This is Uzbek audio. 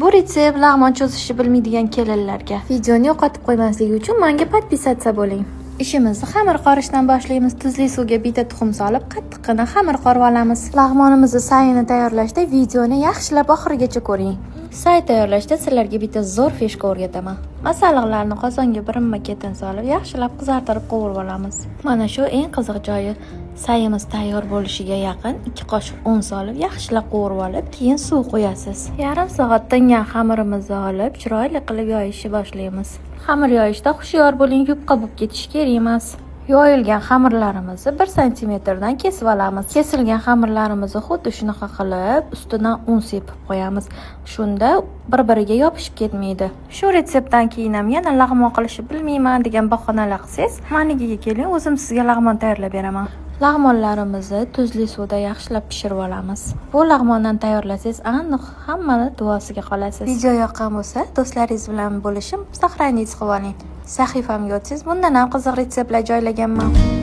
Bu retsept lag'mon cho'zishni bilmaydigan kelinlarga. Videoni yo'qotib qo'ymaslik uchun menga подписаться bo'ling. Ishimizni xamir qorishdan boshlaymiz. Tuzli suvga bitta tuxum solib, qattiqqina xamir qorib olamiz. Lag'monimizni sayini tayyorlashda videoni yaxshilab oxirigacha ko'ring. Say tayyorlashda sizlarga bitta zo'r фишка o'rgataman. Masalliqlarni qozonga birinma-ketin solib, yaxshilab qizartirib qovurib olamiz. Mana shu eng qiziq joyi. Sayimiz tayyor bo'lishiga yaqin 2 qoshiq un solib, yaxshilab qovurib olib, keyin suv qo'yasiz. Yarim soat tingan xamirimizni olib, chiroyli qilib yoyishni boshlaymiz. Xamir yoyishda hushyor bo'ling, yupqa bo'lib ketishi kerak emas. Yoyilgan xamirlarimizni 1 santimetrdan kesib olamiz. Kesilgan xamirlarimizni xuddi shunaqa qilib, ustidan un sepib qo'yamiz. Shunda bir-biriga yopishib ketmaydi. Shu retseptdan keyin ham yana lag'mon qilishni bilmayman degan bahonalar qilsangiz, manikiga keling, o'zim sizga lag'mon tayyorlab beraman. Lag'monlarimizni tuzli suvda yaxshilab pishirib olamiz. Bu lag'mondan tayyorlasangiz, aniq hammani duosiga qolasiz. Video yoqqan bo'lsa, do'stlaringiz bilan bo'lishib, сохранить qilib oling. Sahifamga o'tsangiz, bundan ham qiziq retseptlar joylaganman.